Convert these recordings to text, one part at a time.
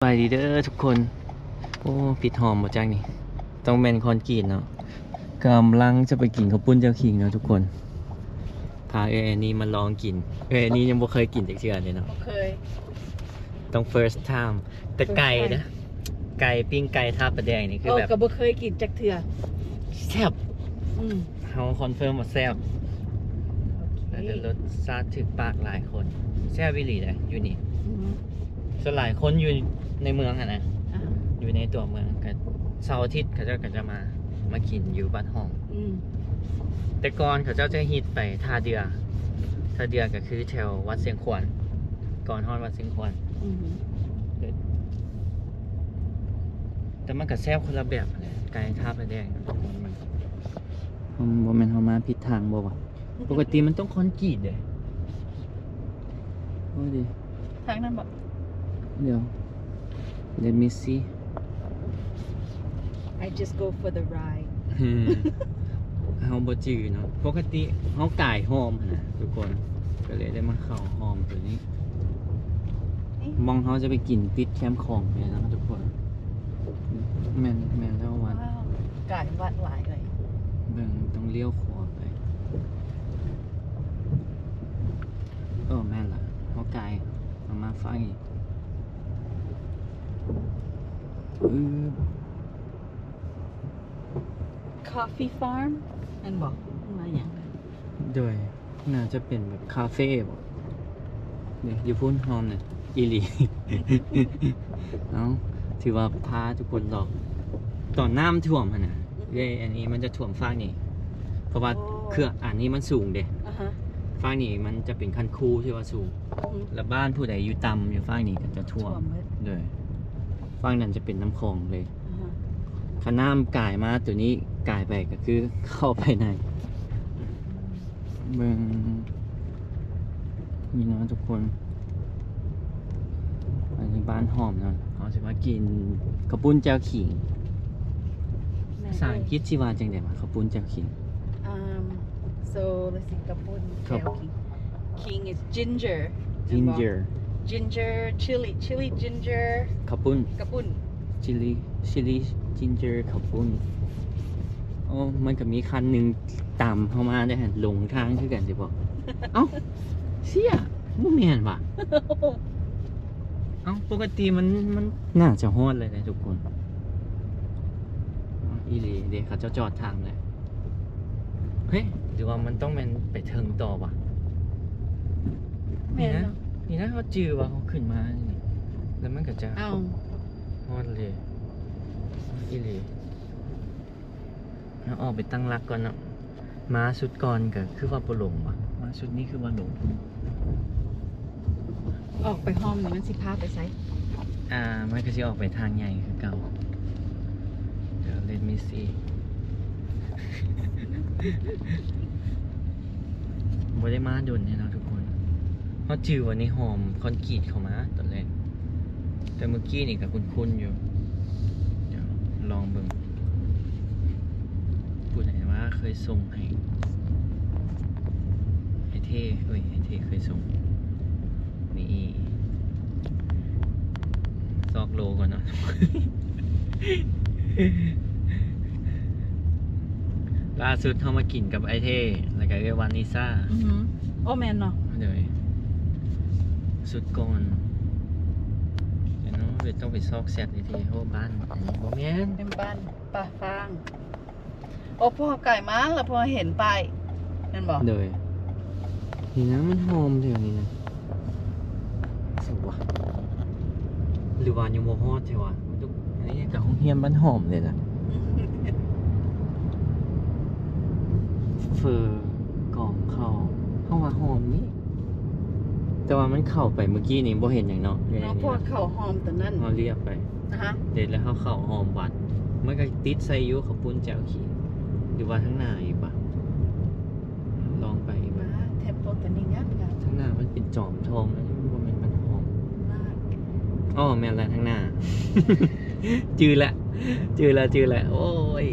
ສະບາຍດີເດີທຸກຄົນ. ໂອ້ ຜິດຫ້ອງບໍ່ຈັກນີ້ ຕ້ອງແມ່ນຄອນກຣີດເນາະ. ກຳລັງຈະໄປກິນເຂົ້າປຸ້ນເຈົ້າຄີງເນາະທຸກຄົນ. ພາເອື້ອຍແອນນີມາລອງກິນ. ເອື້ອຍແອນນີຍັງບໍ່ເຄີຍກິນຈັກເທື່ອເລີຍເນາະ. ບໍ່ເຄີຍ. ຕ້ອງ first time ແຕ່ໄກ່ນະ ໄກ່ ປີ້ງໄກ່ທາປາແດງນີ້ຄືແບບ ກໍບໍ່ເຄີຍກິນຈັກເທື່ອ. ແຊບ. ອືມ ເຮົາຄອນເຟີມວ່າແຊບ. ໂອເຄ ແລ້ວກໍລົດຊາດຖືກປາກຫຼາຍຄົນ. ແຊບອີ່ຫຼີເດ້ຢູ່ນີ້. ອືຮຶ ສ່ວນຫຼາຍຄົນຢູ່ໃນເມືອງຫັ້ນນະ ອ່າ ຢູ່ໃນຕົວເມືອງ ກໍເສົາອາທິດເຂົາເຈົ້າກໍຈະມາ ມາກິນຢູ່ບ້ານຫ້ອງ. ອືມ ແຕ່ກ່ອນເຂົາເຈົ້າຈະຮິດໄປທ່າເດື່ອ. ທ່າເດື່ອກໍຄືແຖວວັດຊຽງຂວານ ກ່ອນຮອດວັດຊຽງຂວານ. ອືຮຶ ແຕ່ມັນກໍແຊບຄົນລະແບບຫັ້ນແຫຼະ ໄກ່ທາປາແດງ. ມັນ ມັນ ບໍ່ແມ່ນເຮົາມາຜິດທາງບໍ່ວະ? ປົກກະຕິມັນຕ້ອງຄອນກຣີດເດ້. ໂອ້ຍ ທາງນັ້ນບໍ່? ດຽວ let me see. I just go for the ride. ເຮົາບໍ່ຈື່ເນາະ. ປົກກະຕິເຮົາກາຍຮ່ອມຫັ້ນນະທຸກຄົນ ກໍເລີຍໄດ້ມາເຂົ້າຮ່ອມຕົວນີ້. ນີ້ ໝ່ອງເຮົາຈະໄປກິນຕິດແຄມຂອງນີ້ນະທຸກຄົນ. ແມ່ນ ແມ່ນແລ້ວວັດ. ວ້າວ ກາຍວັດຫຼາຍເລີຍ. ເບິ່ງ ຕ້ອງລ້ຽວຂວາໄປ. ເອີ ແມ່ນລະ ເຮົາກາຍເອົາມາຝັ່ງນີ້. ອື Coffee Farm ແມ່ນບໍ່? ມາຫຍັງ? ໂດຍ ໜ້າຈະເປັນແບບຄາເຟບໍ? ນີ້ ຢູ່ພຸ້ນ ຫອມນະ ອີ່ຫຼີ. ເອົ້າ ຖືວ່າພາທຸກຄົນລອງ. ຕອນນ້ຳຖ້ວມຫັ້ນນະ ເອີ ອັນນີ້ມັນຈະຖ້ວມຟາກນີ້ ເພາະວ່າ ໂອ້ ເຂື່ອນອັນນີ້ມັນສູງເດ້. ອ່າຮະ ຟາກນີ້ມັນຈະເປັນຄັນຄູທີ່ວ່າສູງ. ອືຮຶ ແລ້ວບ້ານຜູ້ໃດຢູ່ຕ່ຳຢູ່ຟາກນີ້ກໍຈະຖ້ວມ. ຖ້ວມເບິດ. ໂດຍ ຟາກນັ້ນຈະເປັນນ້ຳຂອງເລີຍ. ອ່າຮະ ຄັນນ້ຳກາຍມາຕົວນີ້ ກາຍໄປກໍຄືເຂົ້າໄປໃນ ເບິ່ງນີ້ເນາະທຸກຄົນ. ອັນນີ້ບ້ານຫອມເນາະ. ເຮົາຊິມາກິນເຂົ້າປຸ້ນແຈ່ວຂີງ. ແມ່ນ ພາສາອັງກິດຊິວ່າຈັ່ງໃດວະ? ເຂົ້າປຸ້ນແຈ່ວຂີງ. Um, so let's see. ເຂົ້າປຸ້ນ ເຂົ້າ ແຈ່ວຂີງ. ຂີງ is ginger. Ginger. Ginger, chili, chili ginger. ເຂົ້າປຸ້ນ ເຂົ້າປຸ້ນ chili, chili ginger ເຂົ້າປຸ້ນ. ໂອ້ ມັນກໍມີຄັນໜຶ່ງຕາມເຮົາມາໄດ້ຫັ້ນ ຫຼົງທາງຄືກັນຊິບໍ? ເອົ້າ ເຊຍ ບໍ່ແມ່ນຫວາ? ເອົ້າ ປົກກະຕິມັນ ມັນໜ້າຈະຮອດເລີຍນະທຸກຄົນ. ອີ່ຫຼີເດ ເຂົາເຈົ້າຈອດທາງແລ້ວ. ເຮີ້ຍ ຫຼືວ່າມັນຕ້ອງແມ່ນໄປເທິງຕໍ່ຫວາ? ແມ່ນເນາະ. ນີ້ນະ ນີ້ນະ ເຮົາຈື່ວ່າເຮົາຂຶ້ນມານີ້ ແລ້ວມັນກໍຈະ ເອົ້າ ຮອດເລີຍ. ອີ່ຫຼີ ເຮົາອອກໄປຕັ້ງຫຼັກກ່ອນເນາະ. ມາຊຸດກ່ອນກໍຄືວ່າບໍ່ຫຼົງຫວາ? ມາຊຸດນີ້ຄືວ່າຫຼົງ. ອອກໄປຮ່ອມນີ້ມັນຊິພາໄປໃສ? ອ່າ ມັນກໍຊິອອກໄປທາງໃຫຍ່ຄືເກົ່າ. ດຽວ let me see. ບໍ່ໄດ້ມາດົນແລ້ວເນາະທຸກຄົນ. ເຮົາຈື່ວ່ານີ້ຮ່ອມຄອນກຣີດເຂົ້າມາຕອນແລກ ແຕ່ມື້ກີ້ນີ້ກໍຄຸ້ນໆຢູ່. ດຽວລອງເບິ່ງ ຜູ້ໃດວ່າເຄີຍສົ່ງໃຫ້ ໃຫ້ເທ່ ເອີຍ ໃຫ້ເທ່ເຄີຍສົ່ງ. ນີ້ ຊອກໂລກ່ອນເນາະ. ລ່າສຸດເຮົາມາກິນກັບອ້າຍເທ່ ແລ້ວກໍເອື້ອຍວານິຊາ. ອືຮຶ ໂອ້ ແມ່ນເນາະ. ໂດຍ ຊຸດກ່ອນ ແຕ່ເນາະ ເຮົາຕ້ອງໄປຊອກແຊັດດີໆ. ໂອ້ ບ້ານ ອັນນີ້ບໍ່ແມ່ນ ເປັນບ້ານປ່າຟາງ. ໂອ້ ພວກເຮົາກາຍມາແລ້ວພວກເຮົາເຫັນປ້າຍ ແມ່ນບໍ່? ໂດຍ ນີ້ນະ ມັນຫອມແຖວນີ້ນະ. ສະຫວະ ຫຼືວ່າຍັງບໍ່ຮອດແທ້ຫວາ? ມັນຕ້ອງ ອັນນີ້ກໍໂຮງຮຽນບ້ານຫອມເລີຍນະ. ເຝີກອງເຂົ້າ ເຮົາວ່າຫອມນີ້ ແຕ່ວ່າມັນເຂົ້າໄປມື້ກີ້ນີ້ບໍ່ເຫັນຫຍັງເນາະ. ເນາະ ເພາະວ່າເຂົ້າຫອມຕອນນັ້ນ ເຮົາລຽບໄປ. ອ່າຮະ ເດັດແລ້ວເຮົາເຂົ້າຫອມວັດ ມັນກໍຕິດໃສ່ຢູ່ເຂົ້າປຸ້ນແຈ່ວຂີງ. ຫຼືວ່າທາງໜ້າອີກຫວາ? ລອງໄປອີກຫວາ? ແທມໂປຕົວນີ້ງາມໆ. ທາງໜ້າມັນເປັນຈອມທອງນະ ບໍ່ແມ່ນມັນຫອມ. ອໍ ແມ່ນແລ້ວ ທາງໜ້າ ຈື່ແລ້ວ ຈື່ແລ້ວ ຈື່ແລ້ວ. ໂອ້ຍ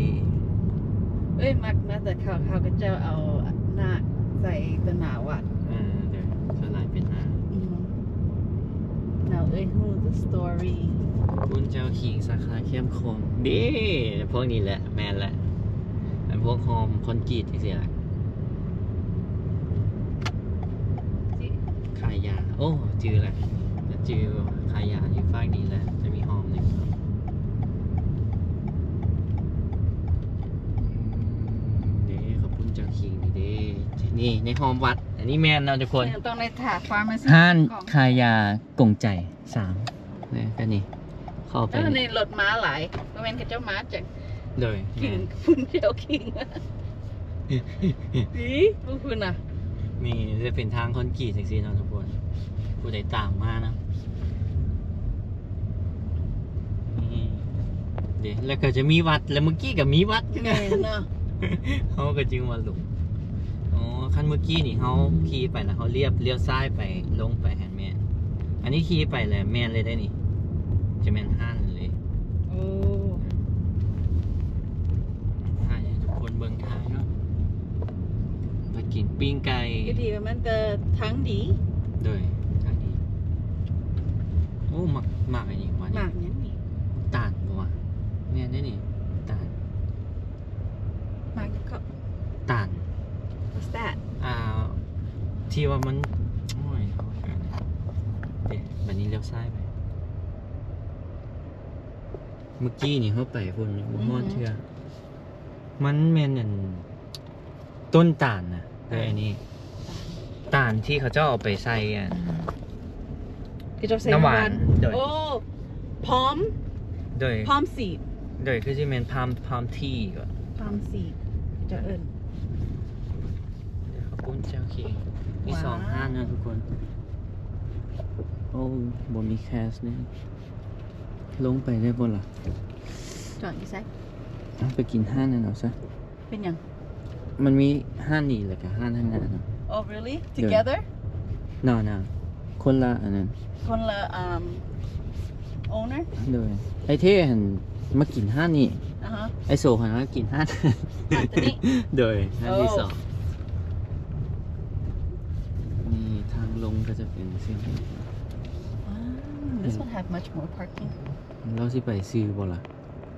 ເອີຍ ມັກນະ ແຕ່ເຂົາ ເຂົາກໍເຈົ້າເອົານາກໃສ່ຕໍ່ໜ້າວັດ. ເອີ ສ່ວນຫຼາຍເປັນນາກ. ອືມ Now ເອີຍ who the story. ອີງສາຂາແຄມຂອງເດ້ ພວກນີ້ແຫຼະ ແມ່ນແຫຼະ ອັນພວກຮອມຄອນກຣີດຈັ່ງຊີ້ແຫຼະ ຂາຍຢາ ໂອ້ ຈື່ແຫຼະ ຈື່ ຂາຍຢາຢູ່ຟາກນີ້ແຫຼະ ຈະມີຮອມນີ້ ອືມ ເດ້ ເຂົ້າປຸ້ນເຈົ້າຄີງນີ້ເດ້ ນີ້ໃນຮອມວັດ ອັນນີ້ແມ່ນເນາະທຸກຄົນ ແມ່ນ ຕ້ອງໄດ້ຖ້າ pharmacy ຮ້ານຂາຍຢາກົງໃຈ ສາມ ແລ້ວກໍນີ້ ເຂົ້າໄປ ເອີ ນີ້ລົດມ້າຫຼາຍ ບໍ່ແມ່ນເຂົາເຈົ້າມາຈາກ ໂດຍ ກິນ ແມ່ນ ຝຸ່ນດຽວຄິງ ອີ ເບິ່ງພຸ້ນນະ ນີ້ຈະເປັນທາງຄອນກຣີດຈັ່ງຊີ້ເນາະທຸກຄົນ ຜູ້ໃດຕາມມານະ ນີ້ເດ້ ແລ້ວກໍຈະມີວັດ ແລ້ວເມື່ອກີ້ກໍມີວັດຄືກັນ ແມ່ນເນາະ ເຮົາກໍຈຶ່ງວ່າຫຼົງ ອໍ ຄັນເມື່ອກີ້ນີ້ເຮົາຂີ່ໄປແລ້ວເຮົາລຽບ ລ້ຽວຊ້າຍໄປ ລົງໄປຫັ້ນແມ່ນ ອັນນີ້ຂີ່ໄປແລ້ວແມ່ນເລີຍເດ້ນີ້ ຈະແມ່ນຮ້ານເລີຍ ໂອ້ ຖ່າຍໃຫ້ທຸກຄົນເບິ່ງທາງເນາະ ໄປກິນປີ້ງໄກ່ ກໍດີວ່າມັນກໍທາງດີ ໂດຍ ທາງດີ ໂອ້ ໝາກ ໝາກອັນນີ້ຫວາ ໝາກຫຍັງນີ້ ຕານບໍ່ວະ ແມ່ນເດ້ນີ້ ຕານ ໝາກຫຍັງເກາະ ຕານ What's that? ອ່າ ທີ່ວ່າມັນ ໂອ້ຍ ເດ້ ບັດນີ້ລ້ຽວຊ້າຍໄປ ເມື່ອກີ້ນີ້ເຮົາໄປພຸ້ນ ບໍ່ຮອດເທື່ອ ອືຮຶ ມັນແມ່ນອັນ ຕົ້ນຕານນະ ເອີ ອັນນີ້ ຕານທີ່ເຂົາເຈົ້າເອົາໄປໃສ່ອັນ ອືມ ທີ່ເຈົ້າໃສ່ນ້ຳຫວານ ນ້ຳຫວານ ໂດຍ ໂອ້ palm ໂດຍ palm seed ໂດຍ ຄືຊິແມ່ນ palm palm tea ກໍ palm seed ເຈົ້າເອີ້ນ ເຂົ້າປຸ້ນເຈົ້າຄີງ ມີສອງຮ້ານນະທຸກຄົນ ໂອ້ ບໍ່ມີແຄສເດ້ ລົງໄປໄດ້ບໍ່ລະ ຈອດຢູ່ໃສ ເອົາໄປກິນຮ້ານນັ້ນເອົາຊະ ເປັນຫຍັງ? ມັນມີຮ້ານນີ້ ແລ້ວກະຮ້ານທາງໜ້າເນາະ. Oh, really? Together? No, no. ຄົນລະອັນນັ້ນ. ຄົນລະ um, owner? ໂດຍ. ໄອ້ເທ່ຫັ້ນມາກິນຮ້ານນີ້. ອ່າຮະ. ໄອ້ໂສຫັ້ນມາກິນຮ້ານ ຮ້ານຕົວນີ້. ໂດຍ. ຮ້ານທີ່ສອງ. ນີ້ທາງລົງກໍຈະເປັນເສັ້ນນີ້. Wow, this one have much more parking. ລາວຊິໄປຊື່ບໍ່ລະ?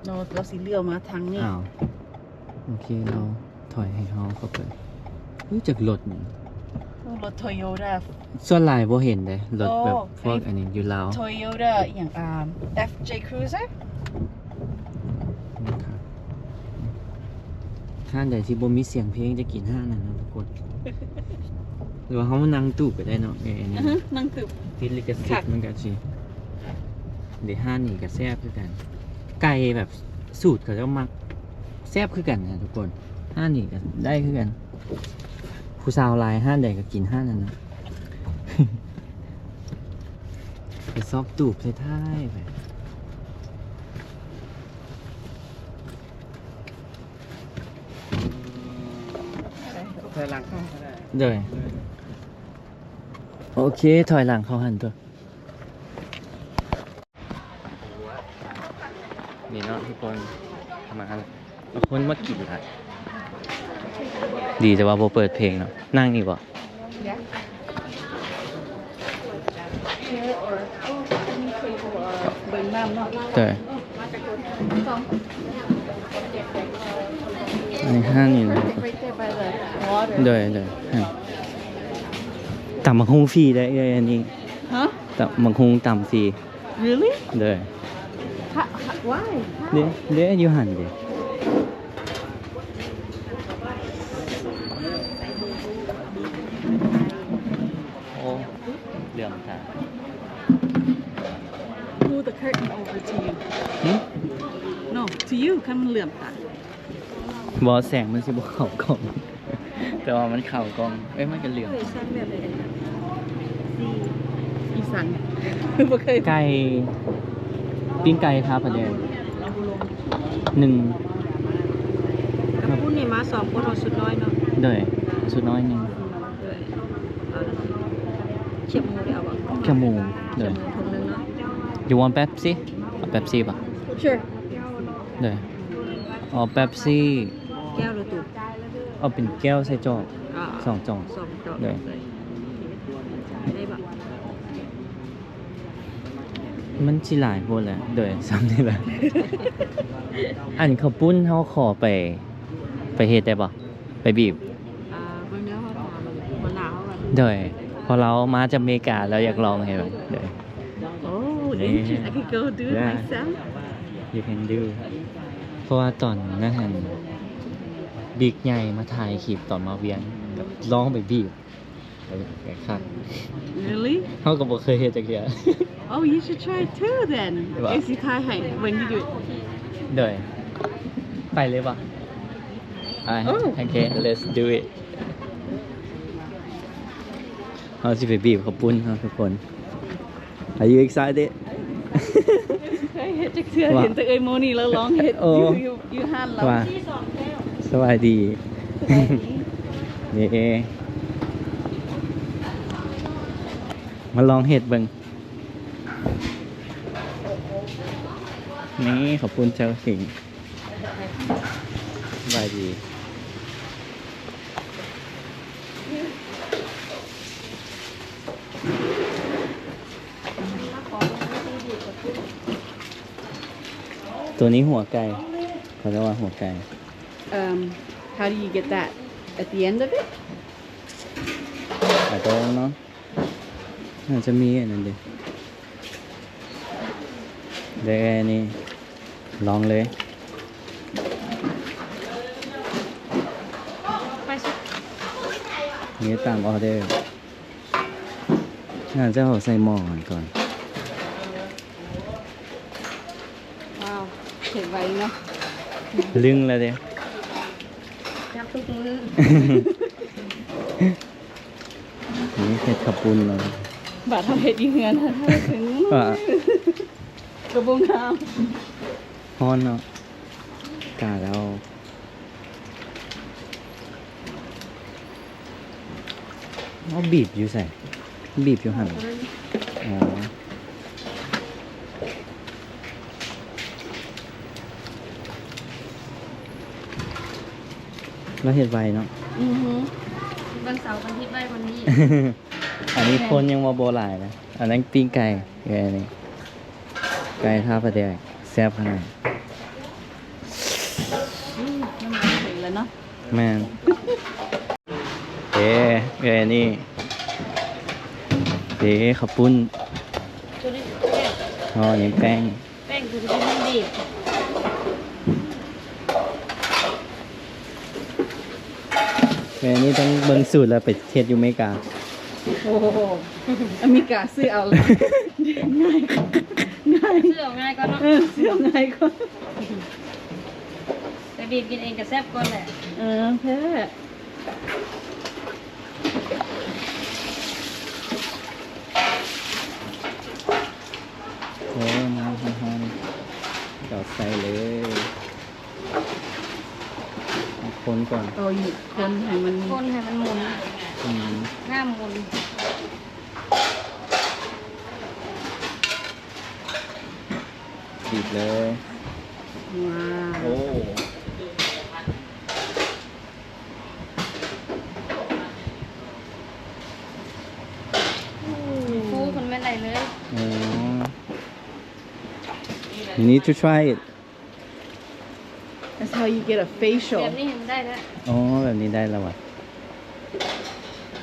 ລາວ ລາວຊິລ້ຽວມາທາງນີ້. ອ້າວ. ໂອເຄ ລາວຖອຍໃຫ້ເຮົາເຂົ້າໄປ. ຮູ້ຈັກລົດນີ້? ໂອ້ ລົດໂຕໂຍຕ້າ. ສ່ວນຫຼາຍບໍ່ເຫັນເດ້ ລົດແບບ ໂອ້ ພວກອັນນີ້ຢູ່ລາວ. ໂຕໂຍຕ້າອີ່ຫຍັງ ອ່າ ເອັຟເຈ Cruiser. ນີ້ຄັບ ຮ້ານໃດທີ່ບໍ່ມີສຽງເພງຈະກິນຮ້ານນັ້ນເນາະທຸກຄົນ. ຫຼືວ່າເຮົາມານັ່ງຕູບກໍໄດ້ເນາະ. ເອີ ນີ້ ອືຮຶ ນັ່ງຕູບ ຕິດລິຂະສິດ ຄັກ ມັນກໍຊິ ເດ ຮ້ານນີ້ກໍແຊບຄືກັນ. ໄກ່ແບບສູດເຂົາເຈົ້າມັກ ແຊບຄືກັນນະທຸກຄົນ. ຮ້ານນີ້ກໍໄດ້ຄືກັນ. ຜູ້ສາວຫຼາຍ ຮ້ານໃດກໍກິນຮ້ານນັ້ນນະ. ໄປຊອກຕູບທ້າຍໆ ໄປ. ຖອຍຫຼັງເຂົ້າກໍໄດ້. ໂດຍ. ໂອເຄ ຖອຍຫຼັງເຂົ້າຫັ້ນຕົວະ. ນີ້ເນາະທຸກຄົນ ມາແລ້ວ ຄົນມາກິນຫຼາຍ. ດີແຕ່ວ່າບໍ່ເປີດເພງເນາະ. ນັ່ງນີ້ບໍ່? ເບິ່ງນ້ຳເນາະ. ໂດຍ. ອັນນີ້ຮ້ານນີ້ນະ. Right there by the water. ໂດຍ ໂດຍ. ຕຳບັກຫຸ່ງຟຣີໄດ້ເອື້ອຍ ອັນນີ້. ຮະ? ຕຳບັກຫຸ່ງຕຳຟຣີ. Really? ໂດຍ. Why? ເດ້ ເດ້ ຢູ່ຫັ້ນເດ້. ໂອ້ ເຫຼືອມຕາ. Pull the curtain over to you. ຫຶ? No, to you. ຄັນມັນເຫຼືອມຕາ. ບໍ່ ແສງມັນຊິບໍ່ເຂົ້າກ້ອງ ແຕ່ວ່າມັນເຂົ້າກ້ອງ. ເອີຍ ມັນກໍເຫຼືອມ. ເຄີຍສັ່ງແບບໃດ? ອີ່ສັງ ບໍ່ເຄີຍ. ໄກ່ ປີ້ງໄກ່ພະປະແດງ ເອົາບໍ່ລົງ ໜຶ່ງ. ກັບປຸ້ນນີ້ມາສອງຄົນ ເອົາຊຸດນ້ອຍເນາະ. ໂດຍ. ເອົາຊຸດນ້ອຍໜຶ່ງ. ໂດຍ. ເອົາແຄບໝູໄດ້ເອົາບໍ່? ແຄບໝູ. ໂດຍ. ແຄບໝູຖົງໜຶ່ງເນາະ. You want Pepsi? ເອົາ Pepsi ບໍ່? Sure. ໂດຍ. ເອົາ Pepsi ແກ້ວຫຼືຕູ້? ເອົາເປັນແກ້ວໃສ່ຈອກ. ອ່າ ສອງຈອກ. ສອງຈອກ. ໂດຍ. ໄດ້ບໍ່? ມັນຊິຫຼາຍໂພດແຫຼະ ໂດຍ ສ່ຳນີ້ແຫຼະ. ອັນເຂົ້າປຸ້ນເຮົາຂໍໄປ ໄປເຮັດໄດ້ບໍ່? ໄປບີບ? ອ່າ ເບິ່ງເດີ ເຮົາຖາມຫົວໜ້າເຮົາກ່ອນ. ໂດຍ ເພາະລາວມາຈາກອາເມລິກາ ລາວຢາກລອງເຮັດ. ໂດຍ Oh, interesting. I could go do it myself. You can do. ເພາະວ່າຕອນນັ້ນຫັ້ນ ບິກໃຫຍ່ມາຖ່າຍຄລິບຕອນມາວຽງ ແບບລອງໄປບີບ. ເອີ ຄັກ. Really? ເຮົາກໍບໍ່ເຄີຍເຮັດຈັກເທື່ອ. Oh, you should try it too then. ວ່າ If you try, hey, when you do it. ໂດຍ ໄປເລີຍບໍ່? ໄປ. Oh. Okay, let's do it. ເຮົາຊິໄປບີບເຂົ້າປຸ້ນເນາະທຸກຄົນ. Are you excited? ເຄີຍເຮັດຈັກເທື່ອ ວ່າ ເຫັນແຕ່ເອື້ອຍໂມນີລາວລອງເຮັດ ໂອ້ ຢູ່ ຢູ່ ຢູ່ຮ້ານລາວ. ວ່າ ສະບາຍດີ ສະບາຍດີ. ເຢ້ ມາລອງເຮັດເບິ່ງ. ນີ້ເຂົ້າປຸ້ນເຈົ້າສິງ. ສະບາຍດີ. ໂຕນີ້ຫົວໄກ່ ເຂົາເອີ້ນວ່າຫົວໄກ່. Um, how do you get that at the end of it? I don't know. ໜ້າຈະມີອັນນັ້ນເດ ແລະນີ້ ລອງເລີຍ. ໄປຊິ ນີ້ຕາມອໍເດີ. ໜ້າຈະເອົາໃສ່ໝໍ້ຫັ້ນກ່ອນ. ວ້າວ ເຮັດໄວເນາະ. ລຶ້ງແລ້ວເດ້ ຈັບທຸກມື້. ນີ້ເຮັດເຂົ້າປຸ້ນເນາະ. ບາດເຮົາເຮັດຢູ່ເຮືອນ ເຮົາເຮັດເຖິງ ວ່າ ກະບໍ່ງາມ. ຮ້ອນເນາະ ກາແລ້ວ. ເອົາ ບີບຢູ່ໃສ? ບີບຢູ່ຫັ້ນ. ອໍ ລາວເຮັດໄວເນາະ. ອືຮຶ ວັນເສົາວັນອາທິດໄວ້ວັນນີ້. ອັນນີ້ຄົນຍັງວ່າບໍ່ຫຼາຍນະ. ອັນນັ້ນປີ້ງໄກ່ ເອີ ອັນນີ້ໄກ່ທາປາແດກ ແຊບຂະໜາດ. ອືມ ນ້ຳລາຍໄຫຼແລ້ວເນາະ. ແມ່ນ. ເອີ ເອີ ນີ້ ເອີ ເຂົ້າປຸ້ນ. ອໍ ນີ້ແປ້ງ ແປ້ງ ເອີ ນີ້ຕ້ອງເບິ່ງສູດແລ້ວໄປເຮັດຢູ່ເມກາ. ໂອ້ໂຫ ອາເມລິກາຊື້ເອົາ ງ່າຍ ງ່າຍ ຊື້ເອົາງ່າຍກວ່າເນາະ. ເອີ ຊື້ເອົາງ່າຍກວ່າ. ແຕ່ບີບກິນເອງກະແຊບກວ່າແຫຼະ. ເອີ ແທ້. ໂອ້ ນ້ຳຮ້ອນໆ ເອົາໃສ່ເລີຍ. ຄົນກ່ອນ. ໂອ້ຍ ຄົນໃຫ້ມັນ ຄົນໃຫ້ມັນໝຸນ. ອືມ ນ້ຳໝຸນ. ບີບເລີຍ. ວ້າວ ໂອ້ ຟູ ມັນແມ່ນໄດ້ເລີຍ. ອໍ You need to try it. That's how you get a facial. ແບບນີ້ມັນໄດ້ແລ້ວ. ອໍ ແບບນີ້ໄດ້ແລ້ວຫວາ.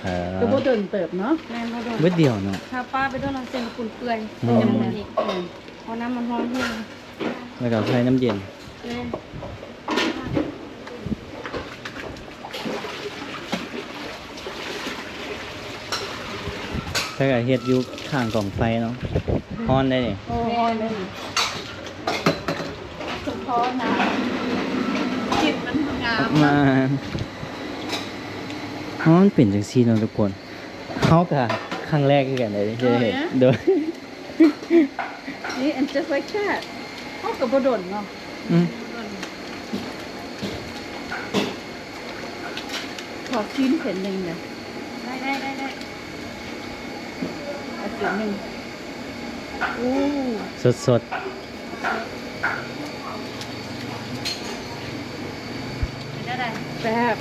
ເອີ ກະບໍ່ດົນເຕີບເນາະ. ແມ່ນ ບໍ່ດົນ ບຶດດຽວເນາະ. ຖ້າປ້າໄປດົນແລ້ວເສັ້ນປຸ້ນເປື່ອຍ. ອືມ ຈະໝຸນອີກ. ແມ່ນ ເພາະນ້ຳມັນຮ້ອນແຮງ ແລ້ວກະໃສ່ນ້ຳເຢັນ. ແມ່ນ. ແລ້ວກະເຮັດຢູ່ຂ້າງກອງໄຟເນາະ. ຮ້ອນໄດ໋ນີ້. ໂອ້ ຮ້ອນໄດ໋ນີ້. ສະເພາະນ້ຳ ກິ່ນມັນງາມ. ມາ ເພາະມັນເປັນຈັ່ງຊີ້ເນາະທຸກຄົນ. ເຮົາກະຄັ້ງແລກຄືກັນເດ້ ທີ່ໄດ້ເຮັດ. ໂດຍ ນີ້ and just like that. ເຮົາກະບໍ່ດົນເນາະ. ອືມ ຂໍຊີມເສັ້ນໜຶ່ງເດີ. ໄດ້ ໄດ້ ໄດ້ ໄດ້. ເອົາເສັ້ນໜຶ່ງ. ໂອ້ ສົດໆ. ເປັນຈັ່ງໃດ? ແຊບ.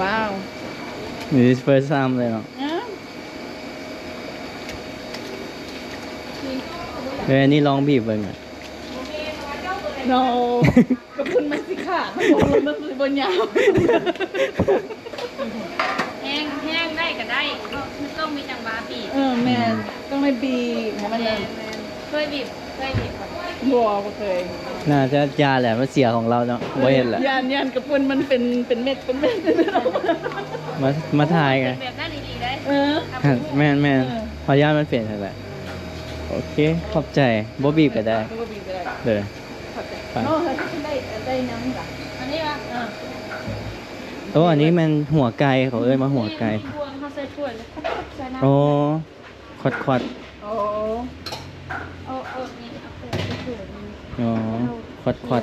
ວ້າວ This is first time ເລີຍເນາະ. ເອີ. ເອີ ອັນນີ້ລອງບີບເບິ່ງ No ກະພຸ້ນມັນຊິຂາດ ມັນຊິບໍ່ຍາວ ແຫ້ງ ແຫ້ງໄດ້ກະໄດ້ ເພາະມັນຕ້ອງມີຈັງຫວະບີບ ເອີ ແມ່ນ ອືມ ຕ້ອງໄດ້ບີບໃຫ້ມັນ ແມ່ນ ແມ່ນ ເຄີຍບີບ ເຄີຍບີບບໍ່? ບໍ່ເຄີຍ ໜ້າຈະຢ່າແຫຼະ ມັນເສຍຂອງລາວເນາະ ບໍ່ເຮັດລະ ຢ້ານ ຢ້ານກະພຸ້ນມັນເປັນ ເປັນເມັດ ເປັນເມັດ ມາ ມາຖ່າຍກັນ ເປັນແບບນັ້ນອີ່ຫຼີເດ້ ເອີ ແມ່ນໆ ເອີ ເພາະຢ້ານມັນເປັນຫັ້ນແຫຼະ ໂອເຄ ຂອບໃຈ ບໍ່ບີບກະໄດ້ ບໍ່ບີບກະໄດ້ ເດີ ຂອບໃຈ ໄປ ໂອ້ ເຮົາໄດ້ ໄດ້ນຳລະ ອັນນີ້ວະ ເອີ ໂອ້ ອັນນີ້ແມ່ນຫົວໄກ່ ເຂົາເອີ້ນວ່າຫົວໄກ່ ເຮົາໃສ່ຖ້ວຍ ໃສ່ນ້ຳ ໂອ້ ຂວັດໆ ໂອ້ ເອົາ ເອົານີ້ ເອົາຖ້ວຍ ຖ້ວຍນີ້ ອໍ ຂວັດ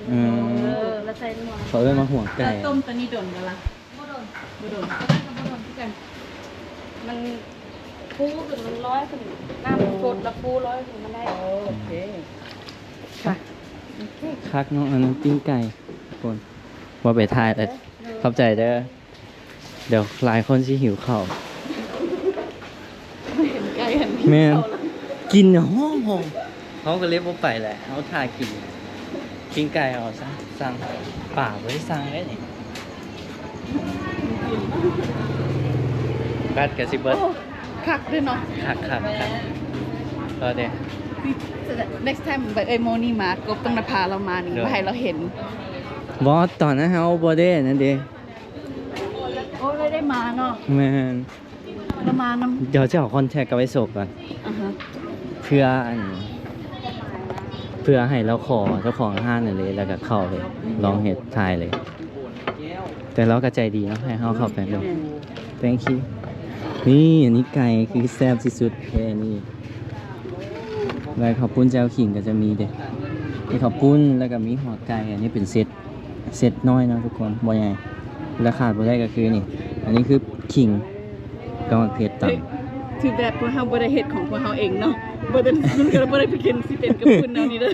ໆ ອືມ ເອີ ແລ້ວໃສ່ນົວ ເຂົາເອີ້ນວ່າຫົວໄກ່ ແລ້ວຕົ້ມໂຕນີ້ດົນບໍ່ລະ? ບໍ່ດົນ ບໍ່ດົນ ໂຕນັ້ນກະບໍ່ດົນຄືກັນ ມັນຟູຂຶ້ນ ມັນລອຍຂຶ້ນ ນ້ຳມັນຟົດລະຟູລອຍຂຶ້ນມາໄດ້ ໂອເຄ ໄປ ຄັກເນາະ ອັນນັ້ນປີ້ງໄກ່ ທຸກຄົນ ບໍ່ໄປຖ່າຍແລ້ວ ເອີ ຂອບໃຈເດີ ດຽວຫຼາຍຄົນຊິຫິວເຂົ້າ ເຫັນໄກ່ຫັ້ນ ແມ່ນ ກິນຫອມໆ ເຮົາກະເລີຍບໍ່ໄປແຫຼະ ເຮົາຖ້າກິນ ປີ້ງໄກ່ເຮົາຊະ ສັ່ງ ປາບໍ່ໄດ້ສັ່ງເດ້ນີ້ ແບັດກະຊິເບິດ ໂອ້ ຄັກເດ້ເນາະ ຄັກໆໆ ກໍເດ້ next time ເອື້ອຍໂມນີມາ ກົບຕ້ອງໄດ້ພາລາວມານີ້ ໂດຍ ມາໃຫ້ລາວເຫັນ ບໍ່ ຕອນນັ້ນເຮົາບໍ່ໄດ້ນັ້ນເດ້ ໂອ້ ໄດ້ມາເນາະ ແມ່ນ ລະມານຳ ດຽວຈະເອົາຄອນແທັກກັບໄອ້ໂສກກ່ອນ ອາຮະ ເພື່ອອັນ ເພື່ອໃຫ້ລາວຂໍເຈົ້າຂອງຮ້ານນັ້ນເລີຍ ແລ້ວກະເຂົ້າເລີຍ ລອງເຮັດຖ່າຍເລີຍ ແຕ່ລາວກະໃຈດີເນາະ ໃຫ້ເຮົາເຂົ້າໄປເບິ່ງ ແມ່ນ Thank you ນີ້ ອັນນີ້ໄກ່ຄືແຊບທີ່ສຸດແທ້ນີ້ ແລ້ວເຂົ້າປຸ້ນແຈ່ວຂີງກະຈະມີເດ້ ມີເຂົ້າປຸ້ນ ແລ້ວກະມີຫົວໄກ່ ອັນນີ້ເປັນເຊັດ ເຊັດນ້ອຍເນາະທຸກຄົນ ບໍ່ໃຫຍ່ ແລະຂາດບໍ່ໄດ້ກະຄືນີ້ ອັນນີ້ຄືຂີງ ກັບໝາກເຜັດຕຳ Too bad ພວກເຮົາບໍ່ໄດ້ເຮັດຂອງພວກເຮົາເອງເນາະ ບໍ່ໄດ້ ມັນກະບໍ່ໄດ້ໄປກິນ ຊິເປັນກະປຸ້ນແນວນີ້ເດີ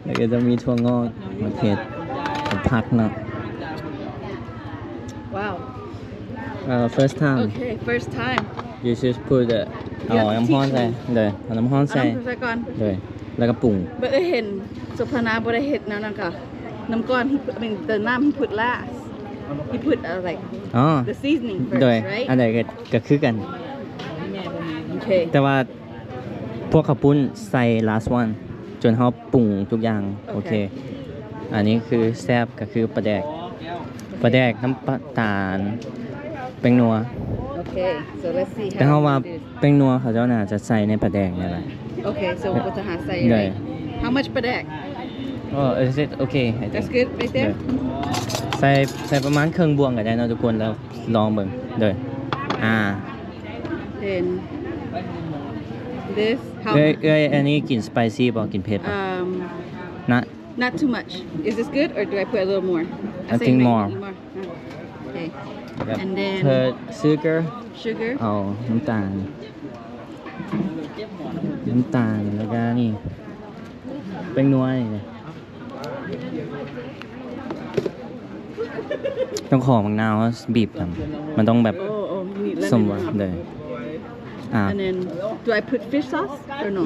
ແລ້ວກະຈະມີຖົ່ວງອກ ໝາກເຜັດ ກັບຜັກເນາະ ວ້າວ ເອີ first time Okay first time You should put the ເອົານ້ຳຮ້ອນໃສ່ ໂດຍ ເອົານ້ຳຮ້ອນໃສ່ ເອົານ້ຳໃສ່ກ່ອນ ໂດຍ ແລ້ວກະປຸງ ເບິ່ງ ເອີ ເຫັນໂສພານາບໍ່ໄດ້ເຮັດແນວນັ້ນກະ ນ້ຳກ້ອນ I mean the ນ້ຳ he put last he put uh, like ອໍ the seasoning first ໂດຍ right ອັນໃດກະ ກະຄືກັນ ໂອເຄ ແຕ່ວ່າ ພວກເຂົ້າປຸ້ນໃສ່ last one ຈົນເຮົາປຸງທຸກຢ່າງ ໂອເຄ ໂອເຄ ອັນນີ້ຄືແຊບກະຄືປາແດກ ປາແດກ ນ້ຳຕານ ແປ້ງນົວ ໂອເຄ so let's see ແຕ່ເຮົາວ່າ how we do this ແປ້ງນົວເຂົາເຈົ້າໜ້າຈະໃສ່ໃນປາແດກນີ້ແຫຼະ ໂອເຄ so ເຮົາຈະຫາໃສ່ ໂດຍ how much ປາແດກ Oh is it okay I think That's good right there ໂດຍ ໃສ່ ໃສ່ປະມານເຄິ່ງບ່ວງກະໄດ້ເນາະທຸກຄົນ ແລ້ວລອງເບິ່ງ ໂດຍ ອ່າ Then this how ເອື້ອຍ ເອື້ອຍ ອັນນີ້ກິນ spicy ບໍ່? ກິນເຜັດບໍ່? Um, Not not too much. Is this good or do I put a little more? I I say think maybe more. A little more. Uh, okay. ແບບ And then ເພີ່ມ sugar sugar. ເອົານ້ຳຕານ ນ້ຳຕານ ແລ້ວກະນີ້ ແປ້ງນົວນີ້ ຕ້ອງຂໍໝາກນາວ ເຮົາບີບນຳ ມັນຕ້ອງແບບ Oh, oh, you need ສົມຫວັງ lemon. ເດີ ອ່າ And then do I put fish sauce or no?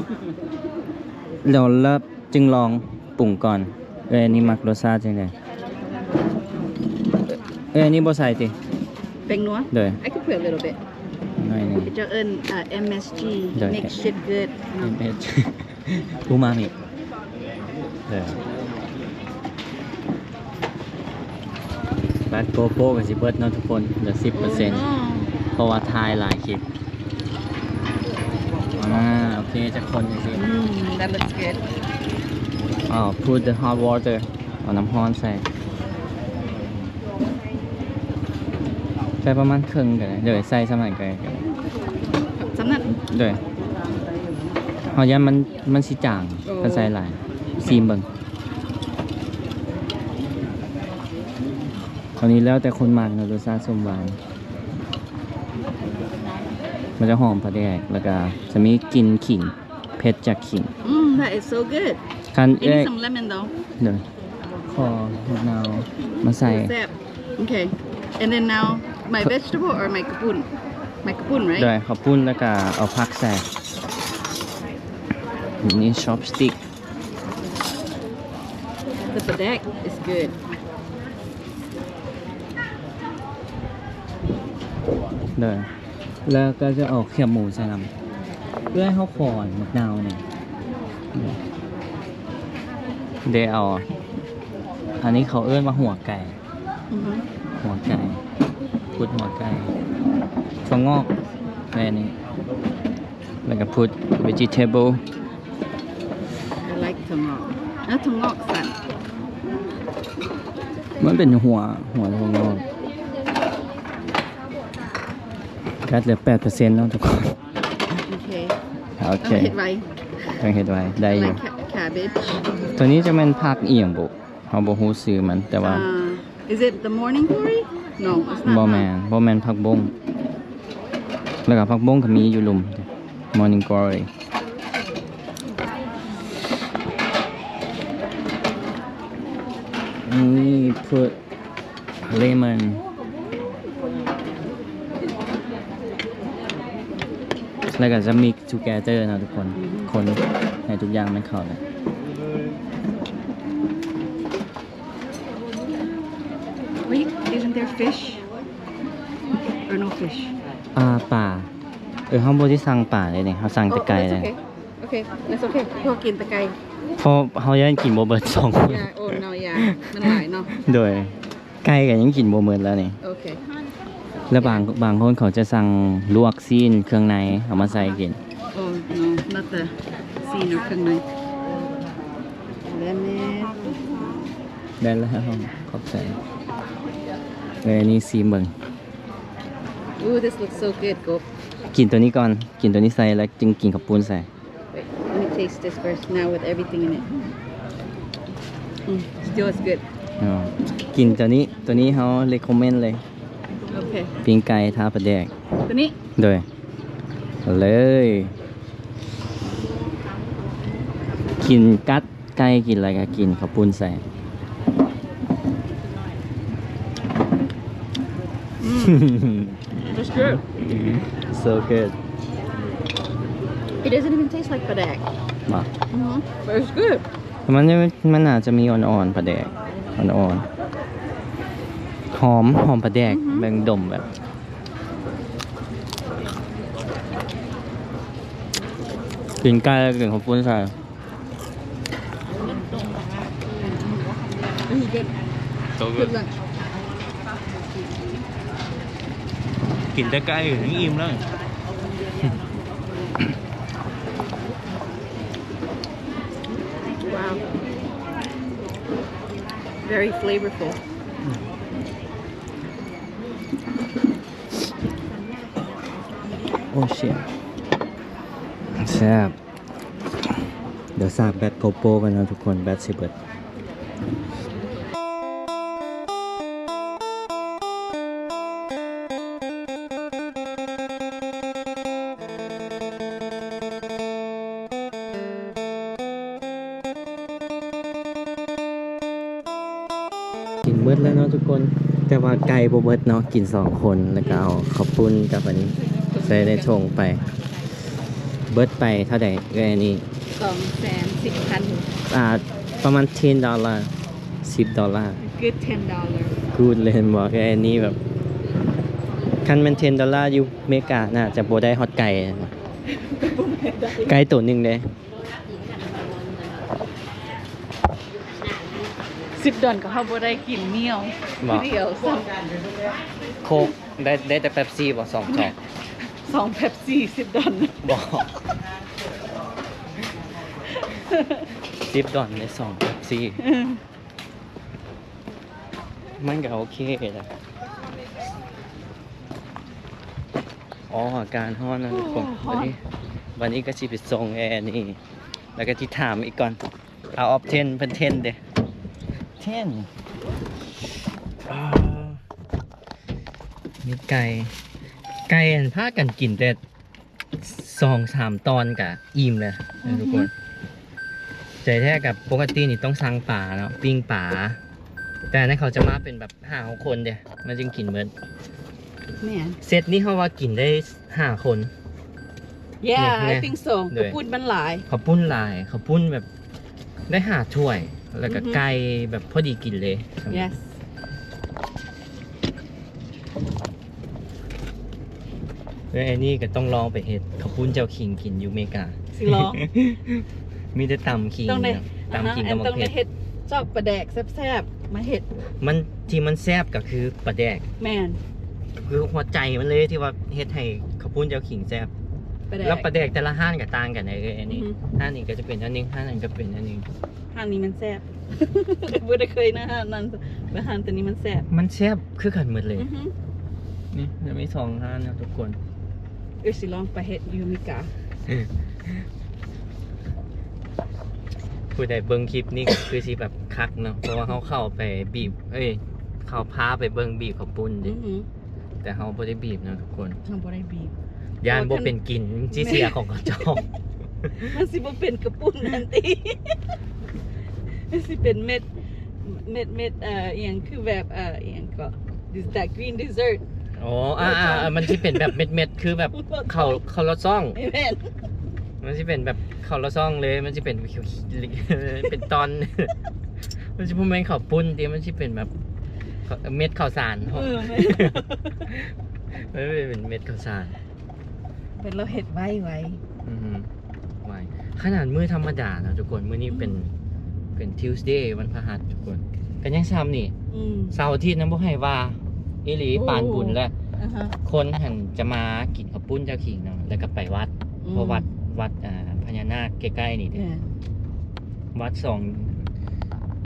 ແລ້ວ ແລ້ວຈຶ່ງລອງປຸງກ່ອນ ເອື້ອຍ ອັນນີ້ມັກລົດຊາດຈັ່ງໃດ? ເອື້ອຍ ອັນນີ້ບໍ່ໃສ່ຕິ? ແປ້ງນົວ ໂດຍ I could put a little bit. ໜ້ອຍໜຶ່ງ ເຂົາເອີ້ນ ເອີ MSG ໂດຍ Make shit good ເນາະ ອາມາມິ ເອີ ແບັດ GoPro ກະຊິເບິດເນາະທຸກຄົນ ເຫຼືອສິບເປີເຊັນ ໂອ້ຍເນາະ ເພາະວ່າຖ່າຍຫຼາຍຄລິບ ອ່າ ໂອເຄ ຈັກຄົນຈັ່ງຊີ້ ອືມ That looks good. ອ່າ Put the hot water ເອົານ້ຳຮ້ອນໃສ່ ໃສ່ປະມານເຄິ່ງກະໄດ້ ໂດຍ ໃສ່ສ່ຳນັ້ນກະໄດ້ ສ່ຳນັ້ນ ໂດຍ ເຮົາຢ້ານມັນ ມັນຊິຈາງ ໂອ້ ຄັນໃສ່ຫຼາຍ ຊີມເບິ່ງ ອັນນີ້ແລ້ວແຕ່ຄົນມັກເນາະ ລົດຊາດສົ້ມຫວານ ມັນຈະຫອມປາແດກ ແລ້ວກະຈະມີກິ່ນຂີງ ເຜັດຈາກຂີງ Mm, that is so good. ຄັນ I ເອີ need some lemon though. ໂດຍ ຂໍໝາກນາວມາໃສ່ ແຊບ Okay. And then now my vegetable or ໝາກກະປຸ້ນ ໝາກກະປຸ້ນ right? ໂດຍ ເຂົ້າປຸ້ນ ແລ້ວກະເອົາຜັກໃສ່ ນີ້ chopstick. The padek is good. ເດີ ແລ້ວກໍຈະເອົາແຄບໝູໃສ່ນຳ. ເອື້ອຍເຮົາຂໍໝາກນາວນີ້ ເດເອົາ ອັນນີ້ເຂົາເອີ້ນວ່າຫົວໄກ່. ອືຮຶ ຫົວໄກ່ ພຸດຫົວໄກ່ ຖົ່ວງອກ ແມ່ນນີ້ ແລ້ວກໍພຸດ vegetable. I like ຖົ່ວງອກ ເອີ ຖົ່ວງອກສັ້ນ ມັນເປັນຫົວ ຫົວຖົ່ວງອກ. ແບັດເຫຼືອແປດເປີເຊັນເນາະທຸກຄົນ. ໂອເຄ ໂອເຄ ຕ້ອງເຮັດໄວ ຕ້ອງເຮັດໄວ ໄດ້ຢູ່. I like ca- cabbage. ຕົວນີ້ຈະແມ່ນຜັກອີ່ຫຍັງບຸ ເຮົາບໍ່ຮູ້ຊື່ມັນ ແຕ່ວ່າ uh, is it the morning glory? No, it's not. ບໍ່ແມ່ນ ບໍ່ແມ່ນຜັກບົ້ງ ແລ້ວກໍຜັກບົ້ງກໍມີຢູ່ລຸ່ມ morning glory. ນີ້ put lemon ແລ້ວກໍຈະ mix together ເນາະທຸກຄົນ ຄົນໃຫ້ທຸກຢ່າງມັນເຂົ້າກັນ. Wait, isn't there fish? Or no fish? ອ່າ ປາ ເອີ ເຮົາບໍ່ໄດ້ສັ່ງປາເດ້ນີ້ ເຮົາສັ່ງແຕ່ໄກ່ເດ້. ໂອເຄ that's okay ເພາະກິນແຕ່ໄກ່ ເພາະເຮົາຢ້ານກິນບໍ່ເບິດສອງຄົນ. Yeah, oh no, yeah ມັນຫຼາຍເນາະ. ໂດຍ ໄກ່ກໍຍັງກິນບໍ່ໝົດແລ້ວນີ້. ໂອເຄ ແລ້ວບາງ ບາງຄົນເຂົາຈະສັ່ງລວກຊີ້ນເຄື່ອງໃນເອົາມາໃສ່ກິນ. Oh no, not the ຊີ້ນ ເຄື່ອງໃນ. ໄດ້ແລ້ວ ໄດ້ແລ້ວ ຂອບໃຈ. ເອີ ນີ້ຊີມເບິ່ງ. Ooh, this looks so good. ກິນຕົວນີ້ກ່ອນ ກິນຕົວນີ້ໃສ່ ແລ້ວຈຶ່ງກິນເຂົ້າປຸ້ນໃສ່. Wait, let me taste this first now with everything in it. Mm, still is good. ອໍ ກິນຕົວນີ້ ຕົວນີ້ເຮົາ recommend ເລີຍ. ໂອເຄ ປີ້ງໄກ່ທາປາແດກ ຕົວນີ້ ໂດຍ ເລີຍ ກິນກັດໄກ່ ກິນແລ້ວກໍກິນເຂົ້າປຸ້ນໃສ່. ອືມ It's good. So good. It doesn't even taste like ປາແດກ ບໍ່? ອືຮຶ but it's good. ມັນ ມັນໜ້າຈະມີອ່ອນໆ ປາແດກອ່ອນໆ ຫອມ ຫອມປາແດກ. ອືຮຶ ເບິ່ງ ດົມແບບ ກິນໄກ່ແລ້ວກິນເຂົ້າປຸ້ນໃສ່. ກິນແຕ່ໄກ່ຍັງອີ່ມແລ້ວ. Wow, very flavorful. ໂອ້ ຊິດ ແຊບ. ດຽວສາກແບັດ GoPro ກ່ອນເນາະທຸກຄົນ ແບັດຊິເບິດ. ກິນໝົດແລ້ວເນາະທຸກຄົນ ແຕ່ວ່າໄກ່ບໍ່ເບິດເນາະ ກິນສອງຄົນ ແລ້ວກໍເອົາເຂົ້າປຸ້ນກັບອັນນີ້ໃສ່ໃນຖົງໄປ. ເບິດໄປເທົ່າໃດເອື້ອຍອັນນີ້? ສອງແສນສິບພັນ. ອ່າ ປະມານ ten dollar ສິບ dollar. Good ten dollar. Good ເລີຍແມ່ນບໍ່? ເອື້ອຍອັນນີ້ແບບ ຄັນແມ່ນ ten dollar ຢູ່ເມກາ ໜ້າຈະບໍ່ໄດ້ຮອດໄກ່ ໄກ່ໂຕໜຶ່ງເດ້. ສິບດອນກໍເຮົາບໍ່ໄດ້ກິນໜຽວ ບໍ່ ດຽວຊ້ຳ. ໂຄກໄດ້ ໄດ້ແຕ່ເປັບຊີບໍ່ ສອງ ສອງ ສອງເປັບຊີ ສິບດອນ ບໍ່ ສິບດອນໄດ້ສອງເປັບຊີ. ເອີ ມັນກໍໂອເຄແຫຼະ. ອໍ ອາກາດຮ້ອນນະທຸກຄົນ. ໂອ້ ຮ້ອນ. ບັດນີ້ ບັດນີ້ກໍຊິໄປສົ່ງແອນີ້ ແລ້ວກໍຊິຖາມອີກກ່ອນ. Out of ten ເພິ່ນ ten ເດ້ ten. ອາ ມີໄກ່ ໄກ່ຫັ້ນພາກັນກິນແຕ່ ສອງສາມຕອນກະອີ່ມແລ້ວ ອືຮຶ ທຸກຄົນ. ໃຈແທ້ກະປົກກະຕິນີ້ຕ້ອງສັ່ງປາເນາະ ປີ້ງປາ ແຕ່ອັນນັ້ນເຂົາຈະມາເປັນແບບຫ້າຫົກຄົນເດ້ ມັນຈຶ່ງກິນເໝິດ. ແມ່ນ ເຊັດນີ້ເຮົາວ່າກິນໄດ້ຫ້າຄົນ. Yeah, I think so. ເຂົ້າປຸ້ນມັນຫຼາຍ ເຂົ້າປຸ້ນຫຼາຍ ເຂົ້າປຸ້ນແບບໄດ້ຫ້າຖ້ວຍ ແລ້ວກໍໄກ່ແບບພໍດີກິນເລີຍ. Yes. ແລ້ວອັນນີ້ກໍຕ້ອງລອງໄປເຮັດເຂົ້າປຸ້ນເຈົ້າຂີງກິນຢູ່ເມກາ. ຊິລອງ ມີແຕ່ຕຳຂີງ ຕ້ອງໄດ້ ເນາະ ຕຳຂີງກັບໝາກເຜັດ ຕ້ອງໄດ້ເຮັດຈອກປາແດກແຊບໆມາເຮັດ. ມັນ ທີ່ມັນແຊບກໍຄືປາແດກ. ແມ່ນ ຄືຫົວໃຈມັນເລີຍ ທີ່ວ່າເຮັດໃຫ້ເຂົ້າປຸ້ນເຈົ້າຂີງແຊບ. ປາແດກ ແລ້ວປາແດກແຕ່ລະຮ້ານກໍຕ່າງກັນເດ້. ອັນນີ້ ຮ້ານນີ້ກໍຈະເປັນອັນໜຶ່ງ ຮ້ານນັ້ນກໍເປັນອັນໜຶ່ງ. ຮ້ານນີ້ມັນແຊບ ບໍ່ໄດ້ເຄີຍນະ ຮ້ານນັ້ນ ແຕ່ຮ້ານໂຕນີ້ມັນແຊບ. ມັນແຊບຄືກັນໝົດເລີຍ. ນີ້ຈະມີສອງຮ້ານນະທຸກຄົນ. ເອີ ຊິລອງໄປເຮັດຢູ່ເມກາ. ຜູ້ໃດເບິ່ງຄລິບນີ້ກໍຄືຊິແບບຄັກເນາະ ເພາະວ່າເຮົາເຂົ້າໄປບີບ ເອີຍ ເຂົ້າພາໄປເບິ່ງບີບເຂົ້າປຸ້ນເດ້. ແຕ່ເຮົາບໍ່ໄດ້ບີບເນາະທຸກຄົນ ເຮົາບໍ່ໄດ້ບີບ ຢ້ານບໍ່ເປັນກິນ ຊິເສຍຂອງເຂົາເຈົ້າ. ມັນຊິບໍ່ເປັນກະປຸ້ນຫັ້ນຕິ ມັນຊິເປັນເມັດ ເມັດ ເມັດ ເອີ ອີ່ຫຍັງ ຄືແບບ ເອີ ອີ່ຫຍັງເກາະ that green dessert. ອໍ ອ່າໆ ມັນຊິເປັນແບບເມັດໆ ຄືແບບເຂົ້າ ເຂົ້າລອດຊ່ອງ. ແມ່ນ ມັນຊິເປັນແບບເຂົ້າລອດຊ່ອງເລີຍ ມັນຊິເປັນ ເປັນຕ່ອນ ມັນຊິບໍ່ແມ່ນເຂົ້າປຸ້ນຕິ ມັນຊິເປັນແບບເມັດເຂົ້າສານ. ເອີ ແມ່ນ ເອີ ເປັນເມັດເຂົ້າສານ. ເພິ່ນລາວເຮັດໄວໆ. ອື ໄວ ຂະໜາດມື້ທຳມະດານະທຸກຄົນ ມື້ນີ້ເປັນ ເປັນ Tuesday ວັນພະຫັດທຸກຄົນ ກໍຍັງຊ່ຳນີ້. ເສົາອາທິດນະບໍ່ໃຫ້ວ່າອີ່ຫຼີ ປານບຸນແລ້ວ. ຄົນຫັ້ນຈະມາກິນເຂົ້າປຸ້ນເຈົ້າຂີງເນາະ ແລ້ວກໍໄປວັດ ເພາະວັດ ວັດ ອ່າ ພະຍານາກໃກ້ໆນີ້ເດ້. ວັດສອງ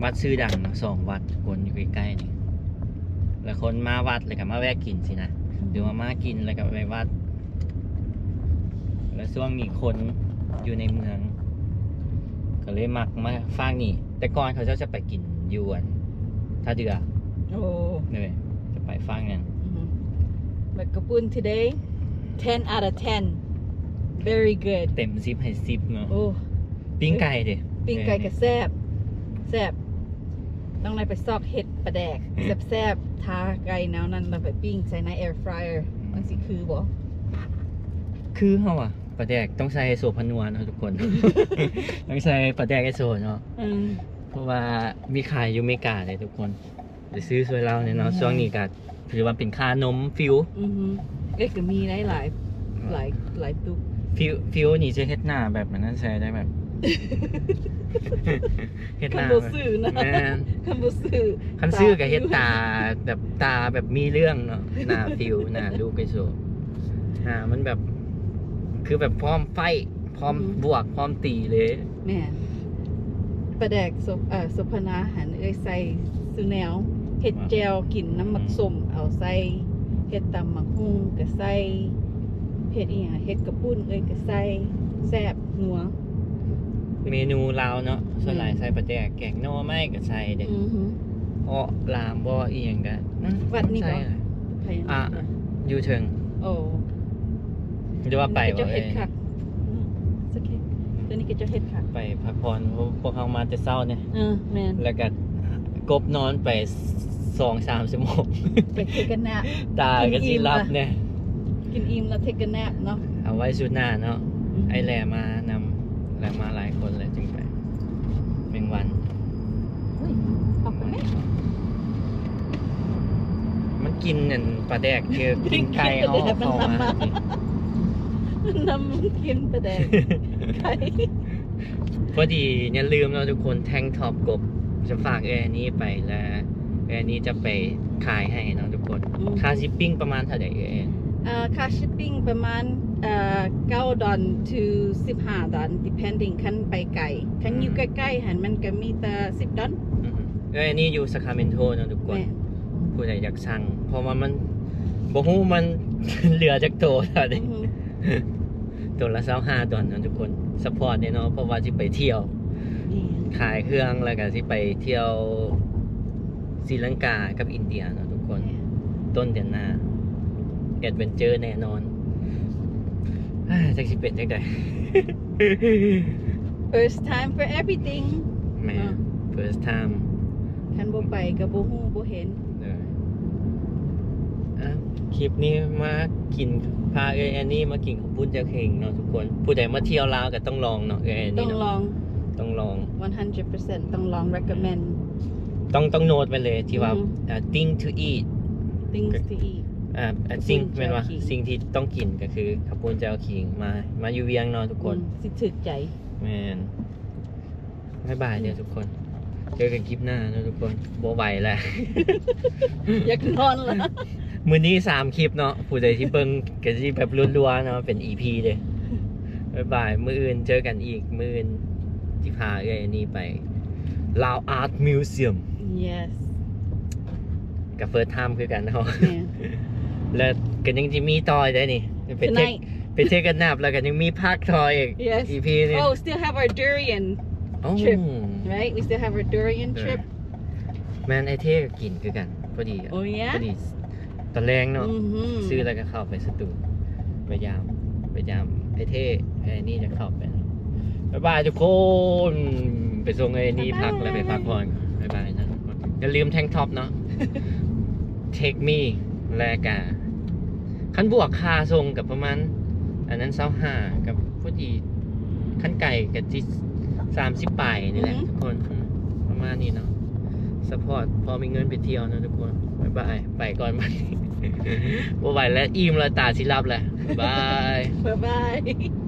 ວັດຊື່ດັງເນາະ ສອງວັດທຸກຄົນ ຢູ່ໃກ້ໆນີ້ ແລ້ວຄົນມາວັດແລ້ວກໍມາແວະກິນຊີ້ນະ ຫຼືວ່າມາກິນແລ້ວກໍໄປວັດ. ແລ້ວຊ່ວງນີ້ຄົນຢູ່ໃນເມືອງກໍເລີຍມັກມາຟາກນີ້ ແຕ່ກ່ອນເຂົາເຈົ້າຈະໄປກິນຢູ່ອັນທ່າເດື່ອ. ໂອ້ ເອີ ຈະໄປຟາກນັ້ນ. ແລ້ວກໍປຸ້ນ today ten out of ten, very good. ເຕັມສິບໃຫ້ສິບເນາະ. ໂອ້ ປີ້ງໄກ່ເດ ປີ້ງໄກ່ກໍແຊບ ແຊບ. ຕ້ອງໄດ້ໄປຊອກເຮັດປາແດກແຊບໆ ທາໄກ່ແນວນັ້ນ ແລ້ວໄປປີ້ງໃສ່ໃນ air fryer ມັນຊິຄືບໍ່? ຄືເຮົາອະ ປາແດກຕ້ອງໃສ່ໂສພະນົວເນາະທຸກຄົນ ຕ້ອງໃສ່ປາແດກໄອໂສເນາະ. ເອີ ເພາະວ່າມີຂາຍຢູ່ເມກາເດ້ທຸກຄົນ. ໄປຊື້ຊ່ວຍລາວແດ່ເນາະ. ແມ່ນ ຊ່ວງນີ້ກໍຖືວ່າເປັນຄ່ານົມຟິວ. ອືຮຶ ເອີ ກໍມີຫຼາຍໆ ຫຼາຍ ຫຼາຍຕຸກ. ຟິວ ຟິວນີ້ຈະເຮັດໜ້າແບບອັນນັ້ນໃສ່ໄດ້ແບບ ເຮັດໜ້າ ຄັນບໍ່ຊື້ນະ. ແມ່ນ ຄັນບໍ່ຊື້ ຄັນຊື້ກໍເຮັດຕາແບບ ຕາແບບມີເລື່ອງເນາະ ໜ້າຟິວ ໜ້າລູກໄອໂສ ໜ້າມັນແບບ ຄືແບບພ້ອມໄຟ ພ້ອມ ອືມ ບວກ ພ້ອມຕີເລີຍ. ແມ່ນ ປາແດກໂສ ເອີ ໂສພະນາຫັ້ນ ເອື້ອຍໃສ່ຊຸແນວ ເຮັດແຈ່ວກິນນຳໝາກສົ້ມ ເອົາໃສ່ ເຮັດຕຳໝາກຫຸ່ງກໍໃສ່ ເຮັດອີ່ຫຍັງ ເຮັດກະປຸ້ນເອື້ອຍກໍໃສ່ ແຊບນົວ. ເມນູລາວເນາະ ສ່ວນຫຼາຍ ອືມ ໃສ່ປາແດກ ແກງໜໍ່ໄມ້ກໍໃສ່ເດ້. ອືຮຶ ເອາະລາມບໍ່ ອີ່ຫຍັງກໍ ອືມ ວັດນີ້ບໍ່? ອ່າ ຢູ່ເທິງ. ໂອ້ ຫຼືວ່າໄປບໍ່? ເຈົ້າເຮັດຄັກ. ອືມ it's okay ຕົວນີ້ກໍເຈົ້າເຮັດຄັກ. ໄປພັກຜ່ອນ ພວກ ພວກເຮົາມາແຕ່ເຊົ້ານີ້. ເອີ ແມ່ນ ແລ້ວກໍກົບນອນໄປສອງສາມຊົ່ວໂມງ ໄປ take a nap ຕາກໍຊິຫຼັບແນ່. ກິນອີ່ມແລ້ວ take a nap ເນາະ. ເອົາໄວ້ຊຸດໜ້າເນາະ. ອືມ ອ້າຍແຫຼມານຳ ແລະມາຫຼາຍຄົນແລ້ວຈຶ່ງໄປ ແມງວັນ. ອຸ້ຍ ອອກໄປແມ່. ມັນກິນອັນປາແດກ ຄືກິນໄກ່ເຮົາເອົາເຂົ້າມາ ມັນນຳ ມັນກິນປາແດກໄກ່. ພໍດີຢ່າລືມເນາະທຸກຄົນ ແທັງທັອບກົບ ຈະຝາກເອື້ອຍອັນນີ້ໄປ ແລະເອື້ອຍອັນນີ້ຈະໄປຂາຍໃຫ້ເນາະທຸກຄົນ. ອືມ ຄ່າຊິບປິ້ງປະມານເທົ່າໃດເອື້ອຍ? ເອີ ຄ່າຊິບປິ້ງປະມານ ເອີ ເກົ້າດອນ to ສິບຫ້າດອນ depending ຄັນໄປໄກ. ຄັນຢູ່ໃກ້ໆຫັ້ນ ມັນກໍມີແຕ່ສິບດອນ. ອືມ ເອື້ອຍອັນນີ້ຢູ່ Sacramento ເນາະທຸກຄົນ. ແມ່ນ ຜູ້ໃດຢາກສັ່ງ ເພາະວ່າມັນ ບໍ່ຮູ້ມັນເຫຼືອຈັກໂຕແລ້ວເດ້. ອືຮຶ ໂຕລະຊາວຫ້າດອນເນາະທຸກຄົນ. ຊັບພອດແນ່ເນາະ ເພາະວ່າຊິໄປທ່ຽວ ແມ່ນ ຂາຍເຄື່ອງ ແລ້ວກໍຊິໄປທ່ຽວສີລັງກາກັບອິນເດຍເນາະທຸກຄົນ. ແມ່ນ ຕົ້ນເດືອນໜ້າ adventure ແນ່ນອນ. ຈັກຊິເປັນຈັ່ງໃດ. First time for everything. ແມ່ນ ເນາະ first time. ຄັນບໍ່ໄປກໍບໍ່ຮູ້ບໍ່ເຫັນ. ເອີ ອ່ະ ຄລິບນີ້ມາກິນ ພາເອື້ອຍແອນນີ້ມາກິນເຂົ້າປຸ້ນເຈົ້າເຄັງເນາະທຸກຄົນ. ຜູ້ໃດມາທ່ຽວລາວກໍຕ້ອງລອງເນາະ ເອື້ອຍແອນນີ້ເນາະ. ຕ້ອງລອງ ຕ້ອງລອງ ໜຶ່ງຮ້ອຍເປີເຊັນ ຕ້ອງລອງ ເຣັກເມນ ຕ້ອງ ຕ້ອງໂນ້ດໄວ້ເລີຍທີ່ວ່າ ອືມ ອ່າ thing to eat things to eat ອ່າ thing ແມ່ນວ່າ ສິ່ງທີ່ຕ້ອງກິນກໍຄືເຂົ້າປຸ້ນເຈົ້າເຄັງ. ມາ ມາຢູ່ວຽງເນາະທຸກຄົນ ອືມ ຊິຖືກໃຈ. ແມ່ນ. ບາຍບາຍເດີ ອືມ ທຸກຄົນ ເຈີກັນຄລິບໜ້າເນາະທຸກຄົນ. ບໍ່ໄຫວແລ້ວ ຢາກນອນລະ. ມື້ນີ້ສາມຄລິບເນາະ ຜູ້ໃດທີ່ເບິ່ງກໍຊິແບບລົວໆເນາະ ເປັນອີພີເດ້. ບາຍບາຍ ມື້ອື່ນເຈີກັນອີກ. ມື້ອື່ນຊິພາເອື້ອຍອັນນີ້ໄປ Lao Art Museum. Yes ກໍ first time ຄືກັນເນາະ. ແມ່ນ ແລະກໍຍັງຊິມີຕໍ່ໄດ້ນີ້ ໄປເທກ Tonight ໄປເທກກັນນັບ ແລ້ວກໍຍັງມີພາກຕໍ່ອີກ Yes ອີພີນີ້. Oh, still have our durian ໂອ້ trip, right? We still have our durian ເອີ trip. ແມ່ນ ໄອ້ເທກໍກິນຄືກັນ ພໍດີ Oh yeah? ພໍດີ ຕອນແລງເນາະ ອືຮຶ ຊື້ແລ້ວກໍເຂົ້າໄປສະຕູ ໄປຢາມ ໄປຢາມໄອ້ເທ. ໄອ້ນີ້ຈະເຂົ້າໄປ. ບາຍບາຍທຸກຄົນ ໄປສົ່ງໄອ້ນີ້ພັກ ບາຍບາຍ ແລ້ວໄປພັກຜ່ອນ. ບາຍບາຍນະທຸກຄົນ. ຢ່າລືມ tank top ເນາະ Take me ແລະກະ ຄັນບວກຄ່າສົ່ງກັບປະມານ ອັນນັ້ນ ຊາວຫ້າ ກັບພໍດີ ຄັນໄກກໍຊິ ສາມສິບ ປາຍນີ້ແຫຼະ ອືຮຶ ທຸກຄົນ. ອືມ ປະມານນີ້ເນາະ support ພໍມີເງິນໄປທ່ຽວເນາະທຸກຄົນ. ບາຍບາຍ ໄປກ່ອນບັດນີ້ ບໍ່ໄຫວແລ້ວ ອີ່ມແລ້ວ ຕາຊິຫຼັບແລ້ວ. ບາຍບາຍ ບາຍບາຍ.